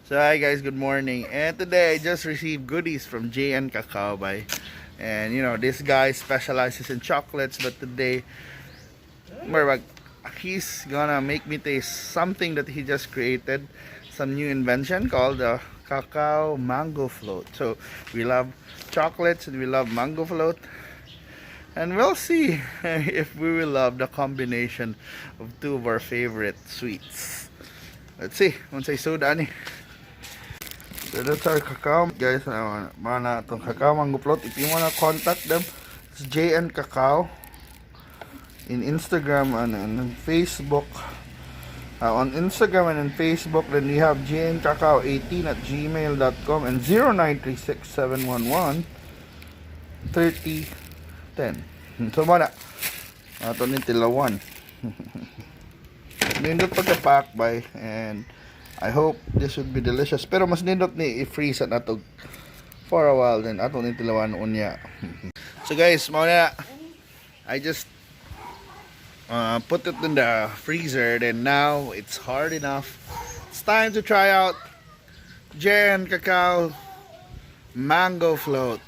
So hi guys, good morning. And today I just received goodies from JN Cacao by, and you know this guy specializes in chocolates, but today murag, he's gonna make me taste something that he just created, some new invention called the cacao mango float. So we love chocolates and we love mango float. And we'll see if we will love the combination of two of our favorite sweets. Let's see. Unsay soda ni. So that's our cacao. Guys, mana itong cacao mango float. If you wanna contact them, it's JN Cacao in Instagram and in Facebook. On Instagram and in Facebook, then you have jncacao18@gmail.com and 0936 711 3010. So, mana. Ato ni tilawan. Nindot pagka-pack by and I hope this would be delicious. Pero mas nindot ni i-freeze at ato for a while, then ato ni tilawan unya. So guys, mao na. I just put it in the freezer, then now it's hard enough. It's time to try out JN Cacao Mango Float.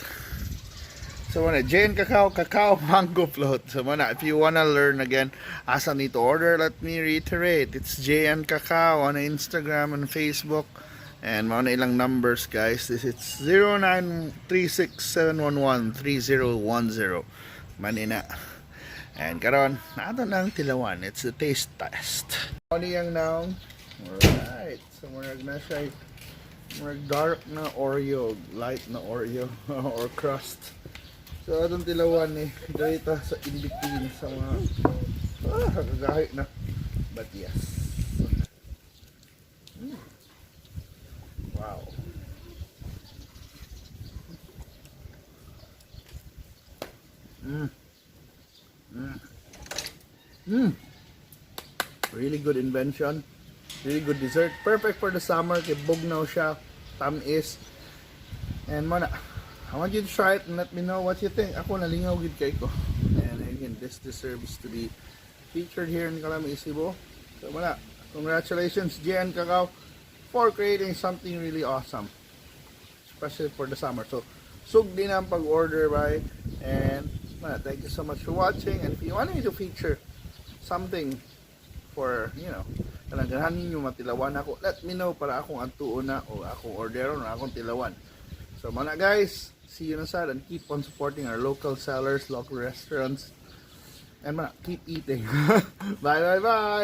So mana, JN Cacao Cacao Mango Float. So mana, if you wanna learn again asa ni to order, let me reiterate. It's JN Cacao on Instagram and Facebook. And mao na ilang numbers, guys. This is 0936-711-3010. Manina. And karon, nato nang tilawan. It's the taste test. Ano yung now? Alright. So murag na siya, murag dark na Oreo, light na Oreo or crust. So atong tilawan ni dito sa in between sa mga kagahi na. But yes. Wow. Really good invention. Really good dessert. Perfect for the summer. Kay bugnaw siya. Tamis. And mana, I want you to try it and let me know what you think. Ako, nalingaw gid kay ko. And again, this deserves to be featured here in Calami, Cebu. So mana, congratulations, JN Cacao, for creating something really awesome. Especially for the summer. So, sugdi na ang pag-order by. And mana, thank you so much for watching. And if you want me to feature something for, kanang ganahan ninyo matilawan ako, let me know para akong adtuon na o akong orderon o akong tilawan. So mana guys, see you na sad and keep on supporting our local sellers, local restaurants. And mana, keep eating. Bye, bye, bye!